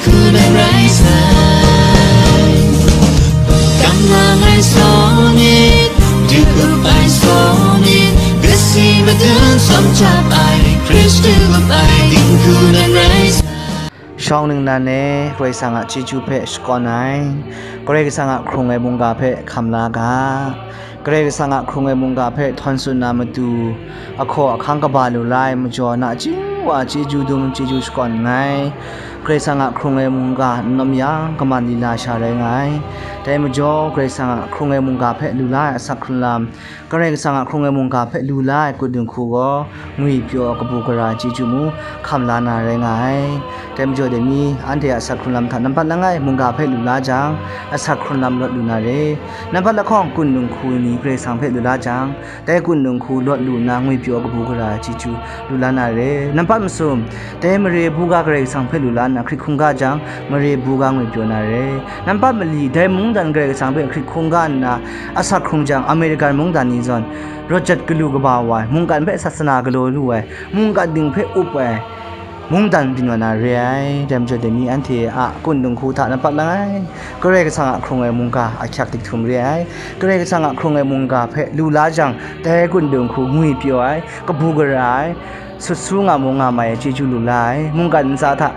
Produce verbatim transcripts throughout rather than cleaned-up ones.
Hku nan rai sai. Kam lang ai saw nit, du up ai saw nit, kasi madan sam jap ai, Hkristu up ai dinghku nan rai sai. Shawng ningnan e Karai Kasang a chyeju hpe shakawn ai, Karai Kasang a hkrung ai mungga hpe hkam la ga. Karai Kasang a hkrung ai mungga hpe htawn tsun na matu, ahkaw ahkang kaba lu la ai majaw, nachying wa chyeju dum chyeju shakawn nngai. Karai Kasang a hkrung ai mungga n lawm yang, kaman lila sha rai nga ai. Dai majaw, Karai Kasang a hkrung ai mungga hpe lu la ai asak hkrun lam, Karai Kasang a hkrung ai mungga hpe lu la ai kut dinghku gaw, ngwipyaw kabu gara ai chyeju mung hkam la na rai nga ai. Dai majaw dai ni, anhte a asak hkrun lam hta nampat langai mungga hpe lu la jang, asak hkrun lam lawt lu na re. Nampat lahkawng kun dinghku ni Karai Kasang hpe lu la jang, dai kun dinghku lawt lu nna ngwipyaw kabu gara ai chyeju lu la na re. Nampat masum, dai mare buga Karai Kasang hpe lu la nna hkrit hkungga jang, mare buga ngwipyaw na re. Nampat mali, dai mungdan Karai Kasang hpe hkrit hkungga nna asak hkrung jang, Amerikan mungdan ni zawn, rawt jat galu kaba wa ai, mungkan hpe sasana galaw lu ai, mungkan ding hpe up ai, mungdan byin wa na re ai. Dai majaw dai ni anhte a kun dinghku hta nampat langai, Karai Kasang a hkrung ai mungga ahkyak dik htum re ai. Karai Kasang a hkrung ai mungga hpe lu la jang, dai kun dinghku ngwipyaw ai, kabu gara ai, sut su nga mu nga mai ai chyeju lu la ai. Mungkan ntsa hta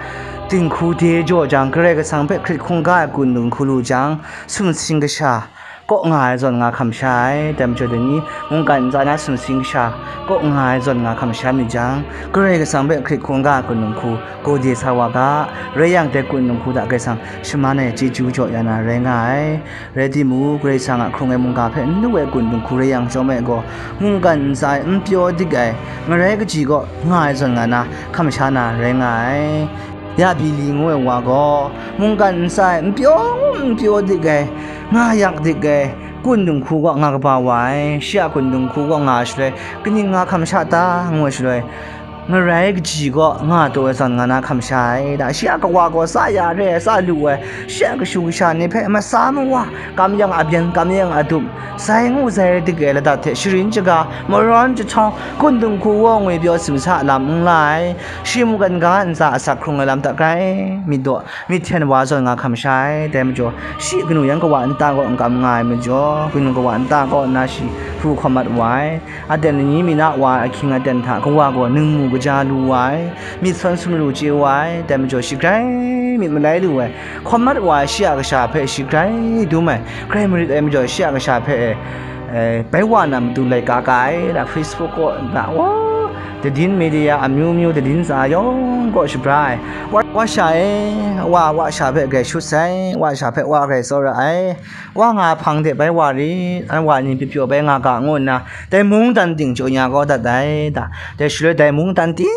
dinghku de jaw jang, Karai Kasang hpe hkrit hkungga ai kun dinghku lu jang, sumsing kasha kaw nga ai zawn nga hkam sha ai. Dai majaw dai ni, mungkan ntsa na sumsing kasha kaw nga ai zawn nga hkam sha myit jang, Karai Kasang hpe hkrit hkungga ai kun dinghku gaw de sa wa ga. Rai yang, dai kun dinghku hta Karai Kasang shaman ai chyeju jaw ya na rai nga ai. Rai timung, Karai Kasang a hkrung ai mungga hpe n lu ai kun dinghku rai yang chyawm ai gaw, mungkan ntsa e n pyaw dik ai, ngarai kaji kaw nga ai zawn nga na hkam sha na rai nga ai. Ya Bili ngu ai wa gaw, mungkan ntsa e n pyaw n pyaw dik ai, nga yak dik ai, kun dinghku kaw nga kaba wa ai. Shi a kun dinghku kaw nga ai shaloi, kaning nga hkam sha ta, ngu ai shaloi, ngarai kaji kaw nga taw ai zawn nga na hkam sha ai. Da, shi a kawa gaw sa ya re ai, sa lu ai, shi a kashu kasha ni hpe masa mawa, kam yang abyen, kam yang adup, sai ngu sai dik ai ladat hte sharin shaga, marawn jahtawng, kun dinghku kaw ngwipyaw simsa lam n la ai. Shi mungkan ga ntsa asak hkrung ai lam hta grai myit daw, myit hten wa zawn nga hkam sha ai. Dai majaw, shi kanu yan kawa nta kaw n kam nga ai majaw, kanu kawa nta kaw nna shi hpu hkawm mat wa ai. Aten lani mi na wa ai ahkying aten hta kawa gaw ningmu kaja lu wa ai, myit sawn sumru chye wa ai. Dai majaw, shi grai myit malai lu ai, hkawm mat wa ai shi a kasha hpe shi grai dum ai, grai marit ai majaw, shi a kasha hpe, eh, bai wa na matu laika ka ai, da Facebook kaw, da, wa, သတင်းမီဒီယာ အမျိုးမျိုး သတင်းစာ yawng kaw shabra ai. Wa, wa sha e, wa, wa sha hpe grai shut sai, wa sha hpe wa grai tsawra ai. Wa nga hpang de bai wa rit, an wa ni pyi pyaw bai nga ga, ngu nna, dai mungdan ting jaw ya kau dat ai, da. Dai shaloi dai mungdan ting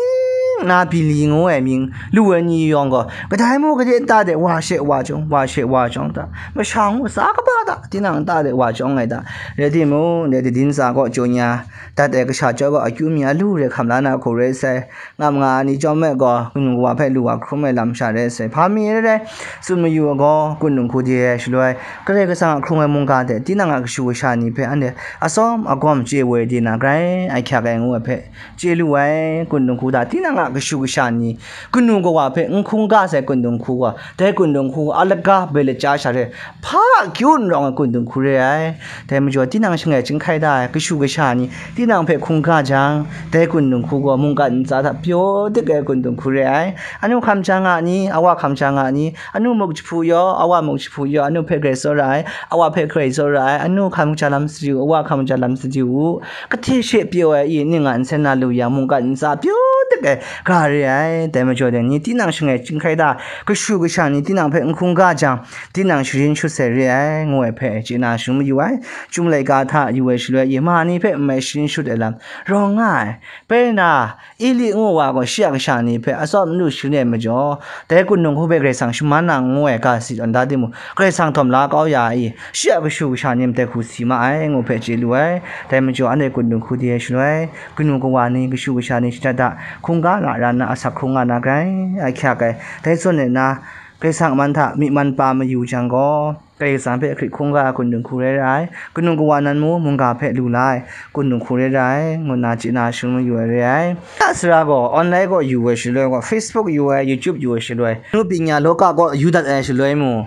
na Bili ngu ai mying lu ai ni yawng gaw, kadai mung gade nta de wa she wa chyawm, wa she wa chyawm, da. Masha ngu sa kaba da, tinang nta de wa chyawm ai da. Rai timung, dai သတင်းစာ kaw jaw ya dat ai kasha chyawm gaw, akyu mi a lu re hkam la na hku rai sai. Ngam nga ai ni chyawm me gaw, kanu kawa hpe lu wa hkrum ai lam sha rai sai. Hpa mi rai rai, tsun mayu ai gaw, kun dinghku de ai shaloi, Karai Kasang a hkrung ai mungga hte tinang a kashu kasha ni hpe anhte atsawm agawm chye woi di na grai ahkyak ai ngu ai hpe chye lu ai. Kun dinghku hta tinang a kashu kasha ni, kanu kawa hpe n hkungga sai kun dinghku gaw, dai kun dinghku a laga bai laja sha re, hpa akyu n rawng ai kun dinghku re ai. Dai majaw, tinang shangai chyinghkai da ai kashu kasha ni, tinang hpe hkungga jang, dai kun dinghku gaw mungkan ntsa hta pyaw dik ai kun dinghku re ai. Anu hkam ja nga ni, awa hkam ja nga ni, anu muk jahpu yaw, awa muk jahpu yaw, anu hpe grai tsawra ai, awa hpe grai tsawra ai, anu hkam ja lam sadi u, awa hkam ja lam sadi u. Kahte she pyaw ai i ning a nsen na lu yang, mungkan ntsa pyaw dik ai ga re ai. Dai majaw dai ni, tinang shangai chyinghkai da, kashu kasha ni tinang hpe n hkungga jang, tinang sharin shut sai re ai, ngu ai hpe chye na shadawn mayu ai. Chyum laika hta yu ai shaloi, yama ni hpe n mai sharin shut ai lam rawng nga ai. Bai na, Eli ngu wa gaw shi a kasha ni hpe atsawm n lu sharin ai majaw, dai kun dinghku hpe Karai Kasang shaman na ngu ai ga si tawn da timung, Karai Kasang htawm la kau ya ai i, shi a kashu kasha ni matai hku si ma ai, ngu hpe chye lu ai. Dai majaw, anhte kun dinghku de ai shaloi, kanu kawa ni, kashu kasha ni shada da hkungga nga ra nna, asak hkrung nga na grai ahkyak ai. Dai zawn e na, Karai Kasang a man hta myi man pa mayu jang gaw, Karai Kasang hpe hkrit hkungga ai kun dinghku rai ra ai, kanu kawa nan mung mungga hpe lu la ai kun dinghku rai ra ai, ngu nna chye na shangun mayu ai re ai. A sara gaw, online gaw yu ai shaloi gaw, Facebook yu ai, YouTube yu ai shaloi, nu pyi nya law ka gaw yu dat ai shaloi mu,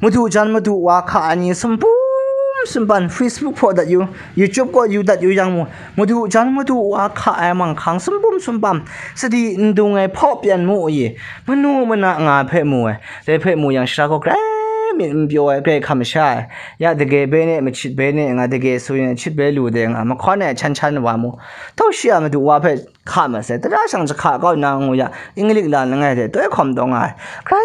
madu jan madu wa hka ai ni sumpum sumpan, Facebook hpaw dat yu, YouTube gaw yu dat yu yang mu, madu jan madu wa hka ai manghkang sumpum sumpam, sadi n dung ai hpaw pyan mu i, manu mana nga hpe mu ai. Dai hpe mu yang, shara gaw grai myit n pyaw ai, grai hkam sha ai. Ya dage bai ne, machit bai ne nga, dage su yin, achit bai lu de nga, mahkawn ai hkan hkan wa mu, tau shi a madu wa hpe hka masai, tara shang jahka kau nna ngu ya, Inglik la langai hte toi hkawm taw nga ai, grai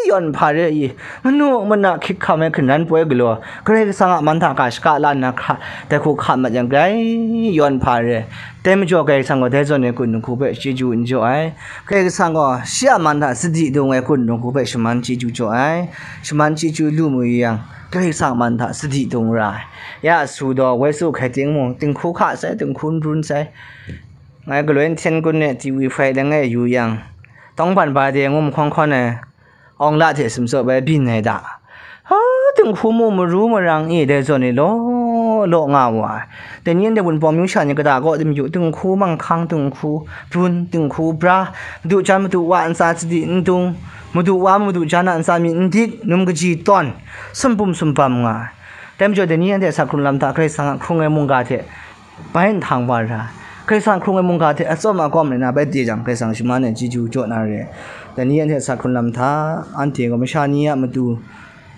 yawn hpa re i, manu mana hkik hkam ai hkingran poi galaw, Karai Kasang a man hta ga shaka la nna hka, dai hku hka mat yang, grai yawn hpa re. Dai majaw, Karai Kasang gaw dai zawn ai kun dinghku hpe chyeju n jaw ai. Karai Kasang gaw shi a man hta sadi dung ai kun dinghku hpe shaman chyeju jaw ai. Shaman chyeju lu mu yang, Karai Kasang a man hta sadi dung ra ai. Ya su daw, woi su hkai ting mung, dinghku hka sai, dinghku n run sai. Ngai galoi nhten kun e T V hpai langai yu yang, tawngban ba de ngu mahkawn hkawn ai, awng la hte sumsawp ai byin ai da. Ha, dinghku mu maru marang e, dai zawn e law law nga wa ai. Dai ni anhte Wunpawng myu sha ni kata kaw tim yu, dinghku manghkang, dinghku brun, dinghku bra, madu jan madu wa ntsa sadi n dung, madu wa madu jan a ntsa myi n dik, num kaji tawn, sumpum sumpam nga ai. Dai majaw, dai ni anhte asak hkrung lam hta Karai Kasang a hkrung ai mungga hte bai nhtang wa ra, Karai Kasang hkrung ai mungga hte atsawm akawm rai na bai de jang, Karai Kasang shaman ai chyeju jaw na re. Dai ni anhte asak hkrung lam hta, anhte gaw masha ni a matu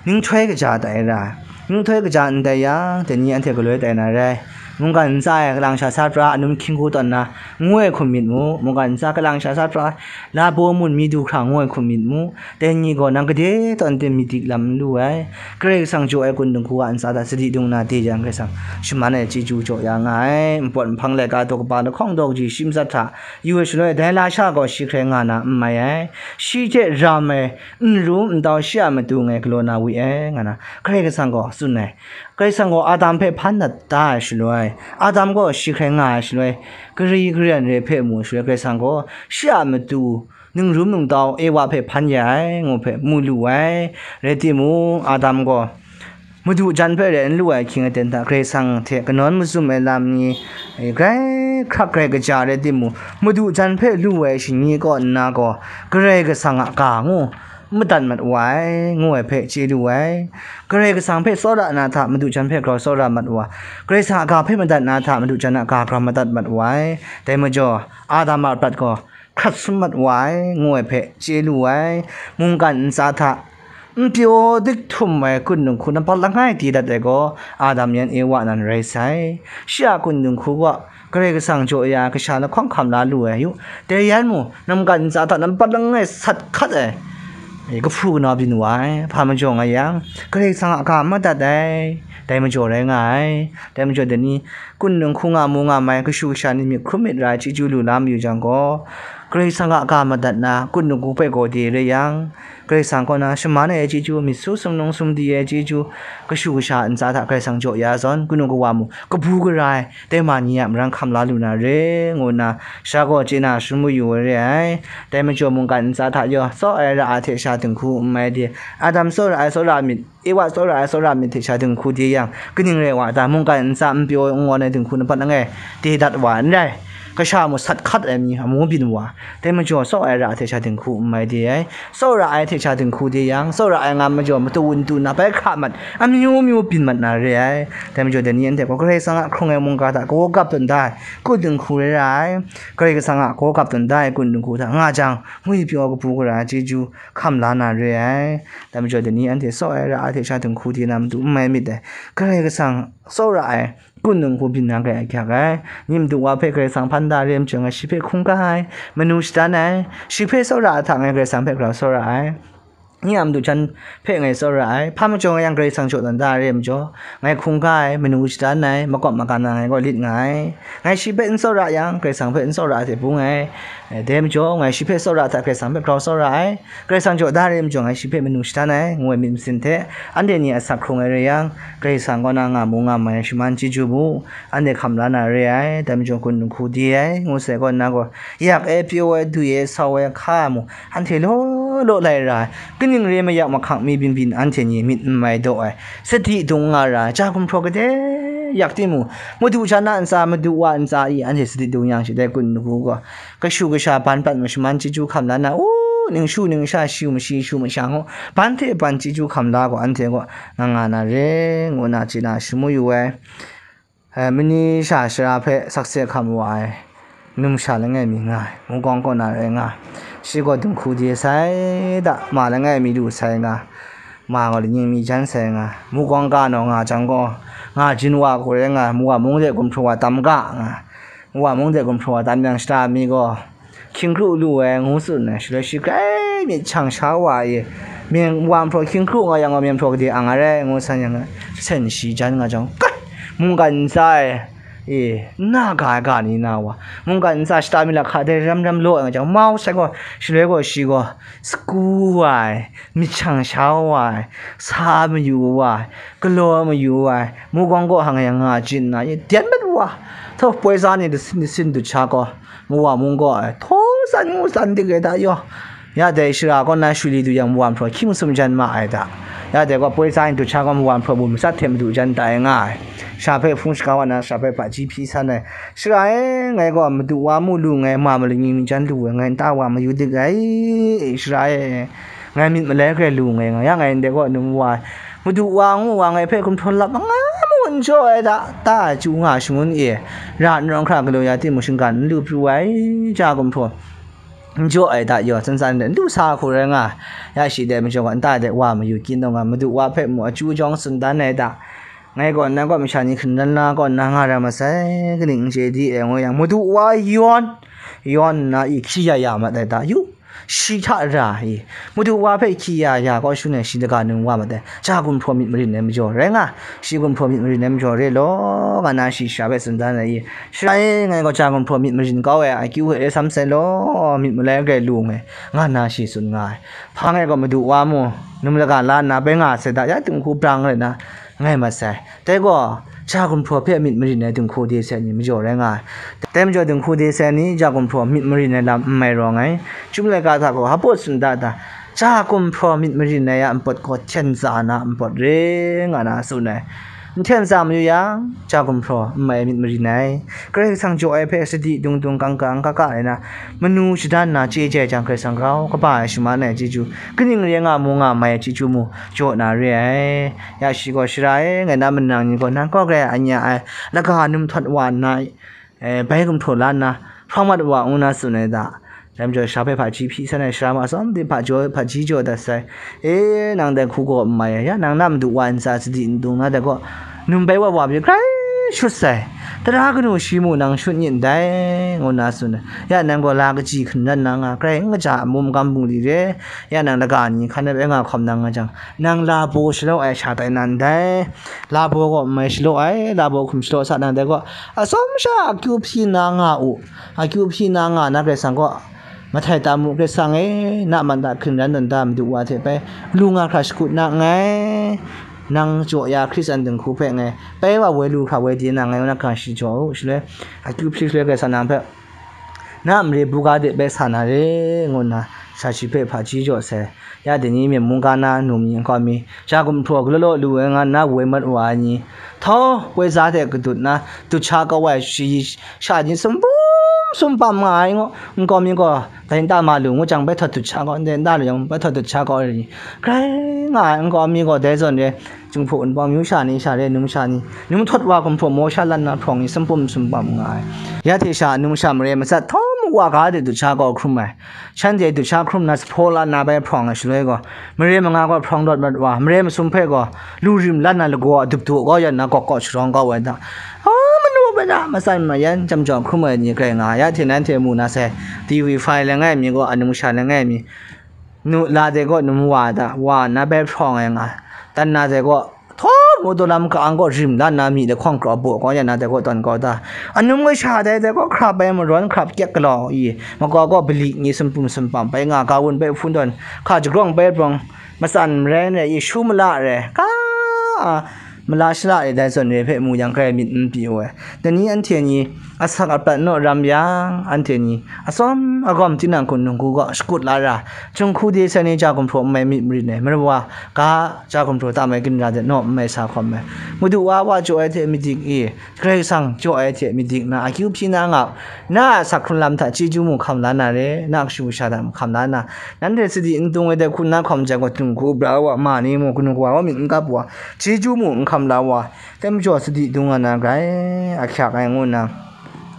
ninghtoi kaja tai ra, ninghtoi kaja ndai yang, dai ni anhte galoi tai na rai. Mungkan ntsa e kalang sha sat pra, anum hkying hku tawn na, ngu ai hkum myit mu, mungkan ntsa kalang sha sat pra, la baw mun mi du hkra ngu ai hkum myit mu, dai ni gaw nang gade tawn tim myi dik lam n lu ai. Karai Kasang jaw ai kun dinghku a ntsa hta sadi dung na de jang, Karai Kasang shaman ai chyeju jaw ya nga ai. Npawt nhpang laika daw kaba lahkawng daw kaji shi matsat hta yu ai shaloi, dai lasha gaw shi hkrai nga na n mai ai. Shi hte ram ai, n ru n tau shi a matu ngai galaw na wi ai, nga na Karai Kasang gaw tsun ai. Karai Kasang gaw Adam hpe hpan dat da ai shaloi, Adam gaw shi hkrai nga ai shaloi, kari karen re hpe mu ai shaloi, Karai Kasang gaw shi a matu ningrum ningtau Ewa hpe hpan ya ai, ngu hpe mu lu ai. Rai timung, Adam gaw madu jan hpe rai n lu ai hkying aten hta Karai Kasang hte kanawn mazum ai lam ni, eh, grai hkrak grai kaja rai timung, madu jan hpe lu ai shani kaw nna gaw, Karai Kasang a ga ngu madat mat wa ai, ngu ai hpe chye lu ai. Karai Kasang hpe tsawra na hta madu jan hpe grau tsawra mat wa ai. Karai Kasang a ga hpe madat na hta madu jan a ga grau madat mat wa ai. Dai majaw, Adam a prat gaw hkrat sum mat wa ai, ngu ai hpe chye lu ai. Mungkan ntsa hta n pyaw dik htum ai kun dinghku nampat langai di dat ai gaw, Adam yan Ewa nan rai sai. Shi a kun dinghku gaw Karai Kasang jaw ya ai kasha lahkawng hkam la lu ai yu. Dai yan mung, mungkan ntsa hta nampat langai sat hkat ai, e, kahpu kanau byin wa ai. Hpa majaw nga yang, Karai Kasang a ga madat ai, dai majaw rai nga ai. Dai majaw, dai ni kun dinghku nga mu nga mai, kashu kasha ni myit hkrum myit ra ai chyeju lu la mayu jang gaw, Karai Kasang a ga madat na kun dinghku hpe gaw de rai yang, Karai Kasang kaw na shaman ai chyeju, myit su sumnung sumdi ai chyeju, kashu kasha ntsa hta Karai Kasang jaw ya zawn, kanu kawa mu kabu gara ai, dai ma ni a marang hkam la lu na re, ngu nna sha gaw chye na shangun mayu ai re ai. Dai majaw, mungkan ntsa hta yaw, tsawra ai ra ai hte sha dinghku n mai de, Adam tsawra ai tsawra myit, Ewa tsawra ai tsawra myit hte sha dinghku de yang, kaning rai wa ta? Mungkan ntsa n pyaw n ngawn ai dinghku nampat langai de dat wa ai n rai. Kasha mu sat hkat ai mi amu byin wa, dai majaw, tsawra ai ra ai hte sha dinghku n mai de ai. Tsawra ai hte sha dinghku de yang, tsawra ai nga majaw, matu n tu na bai hkra mat, amyu myu byin mat na re ai. Dai majaw, dai ni anhte gaw Karai Kasang a hkrung ai mungga hta kaw gap tawn da ai kun dinghku rai ra ai. Karai Kasang a kaw gap tawn da ai kun dinghku hta nga jang, ngwi pyaw kabu gara ai chyeju hkam la na re ai. Dai majaw, dai ni anhte tsawra ai ra ai hte sha dinghku de na matu n mai myit dai. Karai Kasang tsawra ai kun dinghku byin na grai ahkyak ai. Ni madu wa hpe Karai Kasang hpan da re ai majaw, ngai shi hpe hkungga ai, manu shadan ai. Shi hpe tsawra ai hta ngai Karai Kasang hpe grau tsawra ai. Ni a madu jan hpe ngai tsawra ai. Hpa majaw nga yang, Karai Kasang jaw dan da re ai majaw, ngai hkungga ai, manu shadan ai, makawp makan na ngai gaw lit nga ai. Ngai shi hpe n tsawra yang, Karai Kasang hpe n tsawra ai hte bung ai. Eh, dai majaw, ngai shi hpe tsawra ai hta Karai Kasang hpe grau tsawra ai. Karai Kasang jaw da re ai majaw, ngai shi hpe manu shadan ai, ngu ai myit masin hte, anhte ni a asak hkrung ai rai yang, Karai Kasang kaw na nga mu nga mai ai shaman chyeju mu, anhte hkam la na re ai. Dai majaw, kun dinghku de ai, ngu sai kaw nna gaw, yak ai, pyaw ai, dwi ai, sau ai, hka ai mu, anhte law law lai ra ai, kaning re mayak mahkang mi byin byin anhte ni myit n mai daw ai, sadi dung nga ra ai, ja gumhpraw gade yak timung, madu sha na ntsa, madu wa ntsa i anhte sadi dung yang shi dai kun ngu gaw, kashu kasha ban pat mashaman chyeju hkam la na, u, ningshu ningsha, shu mashi shu masha ngu, ban hte ban chyeju hkam la gaw, anhte gaw nga nga na re, ngu na chye na shamu yu ai. Eh, mani sha shara hpe sakse hkam wa ai numsha langai mi nga ai, Mukawng kaw na rai nga ai. Shi gaw dinghku de sai da, ma langai mi lu sai nga, ma gaw lanying mi jan sai nga, Mukawng ka naw nga jang gaw, nga jin wa hku rai nga, Muwa mung de gumhpraw wa tam ga nga, Muwa mung de gumhpraw wa tam yang shata mi gaw, hkying kru lu ai ngu tsun ai, shaloi shi grai myit hkyang sha wa e, myen wa nhpraw hkying kru nga yang gaw, myen hpraw gade ang a rai ngu san yang, sen shi jan nga jang, kat! Mungkan ntsa e, e, n na ga ai ga ni na wa, mungkan ntsa shata mi lahka dai ram ram law ai nga jang, mau sai gaw, shaloi gaw shi gaw, sagu wa ai, myit hkyang sha wa ai, sa mayu wa ai, galaw mayu wa ai, Mukawng kaw hang yang nga jin na, e, dyen mat wa, htaw poi za ni, sin, sin dut sha gaw, Muwa mung gaw, htaw san ngu san dik ai da yaw. Ya dai shara kaw na shwi li du yang, Muwa nhpraw hkying sum jan ma ai da. Ya dai gaw, poi sa yin dut sha gaw, Muwa nhpraw bum matsat hte madu jan tai nga ai. Sha hpe hpung shaga wa na, sha hpe hpaji hpyi san ai. Shara e, ngai gaw madu wa mu lu ngai, ma maling mi jan lu ai, ngai nta wa mayu dik ai, shara e. Ngai myit malai grai lu ngai nga, ya ngai ndai gaw num wa ai, madu wa ngu wa ngai hpe gumhpraw lap anga mu n jaw ai da, ta ai chyu nga shangun e, ra n rawng hkra galaw ya timung shinggan n lu pru ai, ja gumhpraw n jaw ai da yaw, tsan tsan de n du sa hku rai nga, ya shi dai majaw gaw, nta de wa mayu kyin taw nga, madu wa hpe mu achyu jawng tsun dan ai da, ngai gaw nna gaw masha ni hkringran la gaw nna nga ra masai, kaning n chye di e ngu yang, madu wa yawn, yawn nna i hkyi ya ya mat ai da, yu, shi hta ra i, madu wa hpe hkyi ya ya kaw shun ai shi daga num wa mat ai, ja gumhpraw myit marin ai majaw rai nga, shi gumhpraw myit marin ai majaw re law, nga na shi sha hpe tsun dan ai i, shara e, ngai gaw ja gumhpraw myit marin kau ai akyu hpe e sam sai law, myit malai grai lu ngai, nga na shi tsun nga ai. Hpa ngai gaw madu wa mu, num laga la nna bai nga sai da, ya dinghku brang rai na, ngai mat sai. Dai gaw, ja gumhpraw hpe myit marin ai dinghku de sai ni majaw rai nga ai. Dai majaw dinghku de sai ni ja gumhpraw myit marin ai lam n mai rawng ai. Chyum laika hta gaw hpa tsun da ta, ja gumhpraw myit marin ai a npawt gaw hten tsa na npawt re nga na tsun ai. N hten tsa mayu yang, ja gumhpraw n mai ai myit marin ai. Karai Kasang jaw ai hpe sadi dung dung kang kang kaka ai na, manu shadan na chye jai jang Karai Kasang grau kaba ai shaman ai chyeju, kaning re nga mu nga mai ai chyeju mu jaw na re ai. Ya shi gaw shara e, ngai na manang ni gaw, nang kaw grai anya ai, laga num htawt wa nna, e, bai gumhpraw la nna, hprawng mat wa ngu na tsun ai da. Dai majaw, sha hpe hpaji hpyi san ai, sara ma tsawm de hpa jaw, hpaji jaw dat sai. E, nang dai hku gaw n mai ai, ya, nang na madu wa ntsa sadi n dung na dai gaw, num bai wa wa pyi grai shut sai. Tara kanu shi mu nang shut nyit ndai, ngu na tsun ai. Ya, nang gaw la kaji hkringran na nga, grai n kaja a mum gam bungli re, ya, nang laga ni hkan ai bai nga hkawm na nga jang, nang la baw shalaw ai sha tai na ndai, la baw gaw n mai shalaw ai, la baw hkum shalaw sa nang dai gaw, atsawm sha akyu hpyi na nga u, akyu hpyi na nga na Karai Kasang gaw, mahtai tam mu, Karai Kasang e, na man da hkringran dan da madu wa hte bai lu nga hkra shakut na nngai, nang jaw ya Hkristan dinghku hpe ngai bai wa woi lu hkra woi de na ngai, na ga shi jaw u, shaloi akyu hpyi shaloi Karai Kasang nang hpe, na mare buga de bai sa na re, ngu nna sha shi hpe hpaji jaw sai. Ya dai ni myen mungga na num yin hkawm mi, ja gumhpraw galaw law lu ai nga nna woi mat wa ai ni, htau poi za hte kadut na dut sha kau ai shayi sha ni sumpum sumpam nga ai ngu, nkau mi gaw, dai nta ma lu ngu jang, bai htawt dut sha kau, ndai nta lu yang, bai htawt dut sha kau ai ni, grai nga ai, nkau mi gaw dai zawn re, Jinghpaw Wunpawng myu sha ni sha re, num sha ni, num htawt wa gumhpraw maw sha lan na hprawng ni sumpum sumpam nga ai. Ya hte sha num sha mare matsat htawm wa ga de dut sha kau hkrum ai. Shanhte dut sha hkrum na, sa hpaw la na bai hprawng ai shaloi gaw, mare manga gaw hprawng rawt mat wa, mare masum hpe gaw lu rim lan na lagaw a dup daw kau yan na, gawk gawk sharawng kau ai da. A, manu mada, matsan mayan, jam jawng hkrum ai ni grai nga ai. Ya hte nanhte mu na sai, T V five langai mi gaw, anung sha langai mi, nu la de gaw num wa da, wa na bai hprawng ai nga, tan na de gaw, htawm u daw lam ka-ang gaw rim la nna, myi lahkawng kraw baw kau ya na dai gaw tawn kau da. Anum kasha dai dai gaw hkrap ai marawn hkrap kyek galaw i, makau gaw bali ni sumpum sumpam bai nga, ga wun bai hpun tawn, hka jagrawng bai brawng, matsan marai rai, Yesu mala rai, ka, a, Mala shala e dai zawn re hpe mu yang grai myit n pyi u ai. Dai ni anhte ni asak aprat naw ram yang, anhte ni atsawm agawm tinang hkun dinghku gaw shakut la ra, Jinghku de sai ni ja gumhpraw n mai myit marin ai, mara wa ga ja gumhpraw tam ai ginra de naw n mai sa hkawm ai. Madu wa wa jaw ai hte madik i, Karai Kasang jaw ai hte madik na, akyu hpyi na nga, na a asak hkrun lam hta chyeju mu hkam la na re, na a kashu kasha hta hkam la na, nanhte sadi n tung ai dai hku na hkawm jang gaw, dinghku bra wa ma ni mu, kanu kawa wa myit n kap wa, chyeju mu n hkam la wa, dai majaw sadi dung nga na grai, ahkyak ai ngu nna,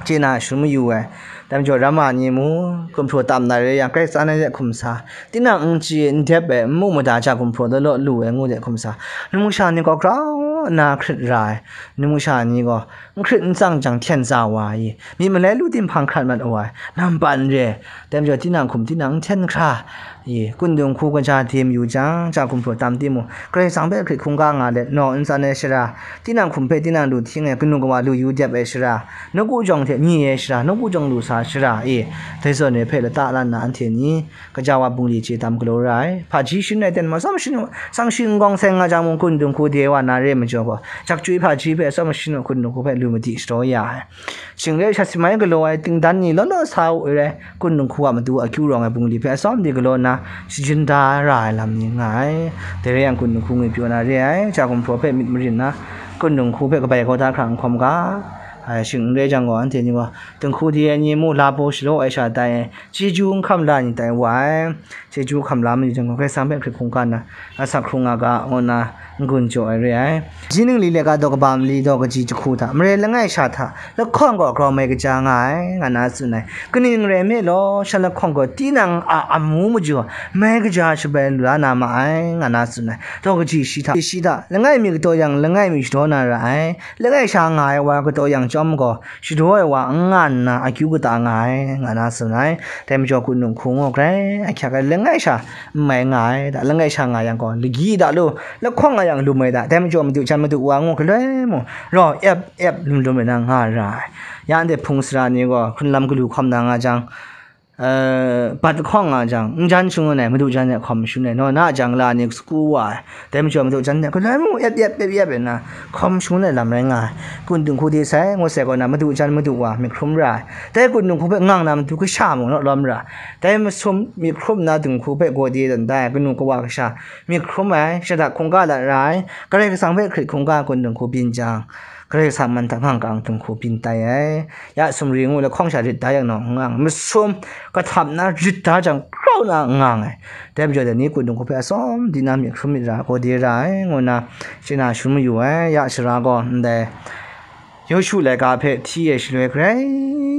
chye na shalum mayu ai. Dai majaw, rama ni mu, gumhpraw tam na re yang, Karai Kasang ai hte hkum sa, tinang n chye, n dep ai, n mu mada ja gumhpraw law law lu ai ngu de hkum sa, numsha ni gaw grau nna hkrit ra ai, numsha ni gaw n hkrit n tsang jang hten tsa wa ai, myit malai lu tim hpang hkrat mat wa ai, nampan re, dai majaw, tinang hkum tinang n hten hkra, i, hkun dinghku kaja de mayu jang, ja gumhpraw tam timung, Karai Kasang hpe hkrit hkungga nga let, naw n tsan ai shara, tinang hkum hpe tinang lu hting ai, kanu kawa lu yu dep ai shara, nawku jawng hte nye ai shara, nawku jawng lu sa shara, i, dai zawn re hpe lata la nna anhte ni, kaja wa bungli chye tam galaw ra ai. Hpaji shin ai ten ma, tsawm shin u, tsang shi n gawng seng nga jang mung, hkun dinghku de wa na re majaw gaw, jak chyoi hpaji hpe atsawm shin u, hkun dinghku hpe lu madi shadaw ya ai. Shing rai sha si mai galaw ai, tingdan ni law law sa u ai rai, hkun dinghku a matu akyu rawng ai bungli hpe atsawm de galaw nna, shajin da ra ai lam ni nga ai. Dai rai yang, hkun dinghku ngwi pyaw na re ai, ja gumhpraw hpe myit marin nna, hkun dinghku hpe kabai kau da hkra n hkawm ga, ai, shing n rai jang gaw, anhte ni gaw, dinghku de ai ni mu, labaw shalaw ai sha tai, chyeju n hkam la ni tai wa ai, chyeju hkam la mayu jang gaw, Karai Kasang hpe hkrit hkungga nna, asak hkrung nga ga, ngu nna n-gun jaw ai re ai. Ji ningli laika daw kaba mali daw kaji jahku hta, mare langai sha hta, lahkawng gaw grau mai kaja nga ai, nga na tsun ai. Kaning rai nme law, shan lahkawng gaw tinang a amu majaw mai kaja shabai lu la na ma ai, nga na tsun ai. Daw kaji shi hta, shi hta, langai mi kataw yang, langai mi shadaw na ra ai, langai sha nga ai wa kataw yang chyawm gaw, shadaw ai wa n nga nna akyu kata nga ai, nga na tsun ai. Dai majaw, hkun dinghku gaw grai ahkyak ai, langai sha n mai nga ai, da, langai sha nga yang gaw, lagyi da lu, lahkawng nga yang lum ai da, dai majaw, madu jan madu wa ngu galoi mung, rau ep ep lum lum ai na nga ra ai. Ya anhte hpung sara ni gaw, hkrun lam galu hkawm na nga jang, eh, bat lahkawng nga jang, n jan shangun ai, madu jan e hkawm shun ai, naw na a jang la ni saku wa ai, dai majaw, madu jan e galoi mung ep ep ep ep ai na, hkawm shangun ai lam rai nga ai. Hkun dinghku de sai, ngut sai kaw na, madu jan madu wa myit hkrum ra ai. Dai hkun dinghku hpe ngang na matu kasha mung naw lawm ra ai. Dai masum myit hkrum na dinghku hpe gaw de dan dai, kanu kawa kasha myit hkrum ai, shada hkungga lat ra ai, Karai Kasang hpe hkrit hkungga hkun dinghku byin jang, Karai Kasang man hta ngang kang dinghku byin tai ai. Ya sumri ngu lahkawng sha rit da yang naw n ngang, masum kahtap na rit da jang grau na n ngang ai. Dai majaw, dai ni hkun dinghku hpe atsawm di na myit hkrum myit ra, gaw de ra ai, ngu nna chye na shalum mayu ai. Ya sara gaw ndai Yawshu laika hpe hti ai shaloi grai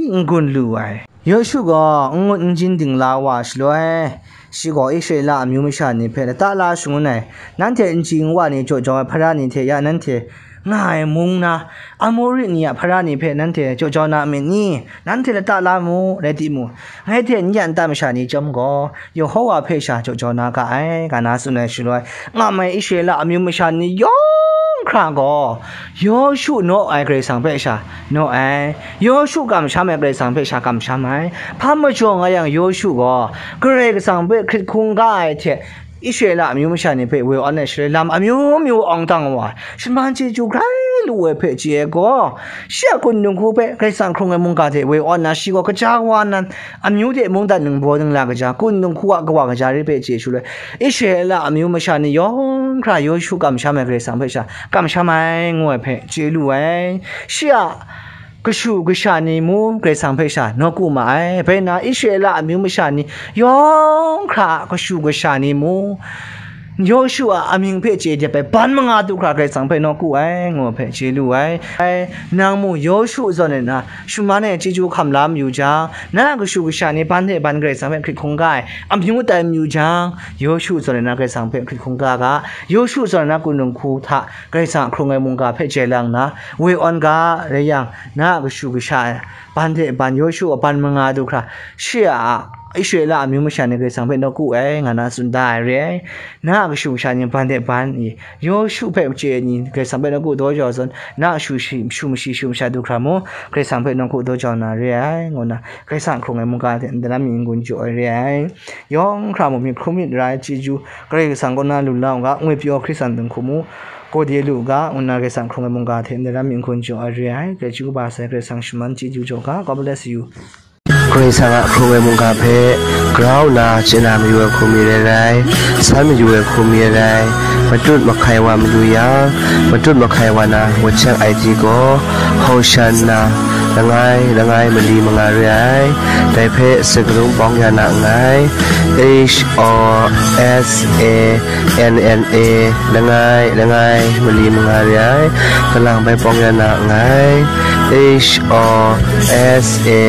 n-gun lu ai. Yawshu gaw n-ngun n-jin dingla wa ai shaloi, shi gaw Israela amyu masha ni hpe lata la shangun ai, nanhte n chyi n wa ni jaw jau ai hpara ni hte ya nanhte nga ai mung na, Amori ni a hpara ni hpe nanhte jaw jau na a myit ni? Nanhte lata la mu, rai timung, ngai hte n yan nta masha ni chyawm gaw, Yehowa hpe sha jaw jau na ga ai, nga na tsun ai shaloi, ngam ai Israela amyu masha ni yawng hkra gaw, Yawshu naw ai Karai Kasang hpe sha naw ai, Yawshu kamsham ai Karai Kasang hpe sha kamsham ai. Hpa majaw nga yang Yawshu gaw Karai Kasang hpe hkrit hkungga ai hte, Israela amyu masha ni hpe woi awn ai shaloi lam amyu myu awng dang wa ai, shaman chyeju grai lu ai hpe chye ai gaw, shi a hkun dinghku hpe Karai Kasang hkrung ai mungga hte woi awn na, shi gaw kaja wa nan, amyu de mungdan ningbaw ningla kaja, hkun dinghku a kawa kaja rai hpe chye shaloi, Israela amyu masha ni yawng hkra Yawshu kamsham ai Karai Kasang hpe sha kamsham ai, ngu ai hpe chye lu ai. Shi a kashu kasha ni mung Karai Kasang hpe sha nawku ma ai. Bai na, Israela amyu masha ni yawng hkra a kashu kasha ni mung, Yawshu a amying hpe chye dep ai ban manga du hkra Karai Kasang hpe nawku ai, ngu ai hpe chye lu ai. Ai, nang mung Yawshu zawn ai na, shaman e chyeju hkam la mayu jang, na a kashu kasha ni ban hte ban Karai Kasang hpe hkrit hkungga ai amyu tai mayu jang, Yawshu zawn ai na Karai Kasang hpe hkrit hkungga ga, Yawshu zawn ai na hkun dinghku hta Karai Kasang hkrung ai mungga hpe jai lang nna, woi awn ga, rai yang, na a kashu kasha ban hte ban Yawshu a ban manga du hkra, shi a Israela amyu masha ni Karai Kasang hpe nawku ai, nga na tsun da ai re ai. Na a kashu kasha ni ban hte ban i, Yawshu hpe chye ai ni Karai Kasang hpe nawku daw jau zawn, na a shu shi, shu mashi shu masha du hkra mung, Karai Kasang hpe nawku daw jau na re ai, ngu nna Karai Kasang hkrung ai mungga hte ndai lam mi n-gun jaw ai re ai. Yawng hkra mung myit hkrum myit ra ai chyeju, Karai Kasang kaw na lu la u ga, ngwi pyaw Hkristan dinghku mu, kau de lu u ga, ngu nna Karai Kasang hkrung ai mungga hte ndai lam myit hkun jaw ai re ai. Grai chyeju kaba sai Karai Kasang shaman chyeju jaw ga. God bless you. Karai Kasang a hkrung ai mungga hpe grau nna chye na mayu ai hku mi rai rai, san mayu ai hku mi rai rai, matut mahkai wa mayu yang, matut mahkai wa na wacheng ai ti gaw, Hoshanna, langai, langai mali manga re ai. Dai hpe sakarung pawng ya na nngai. H O S A N N A, langai, langai mali manga re ai. Kalang bai pawng ya na nngai. H O S A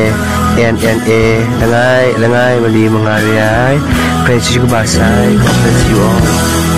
N N A, langai, langai mali manga re ai. Grai chyeju kaba sai. God bless you all.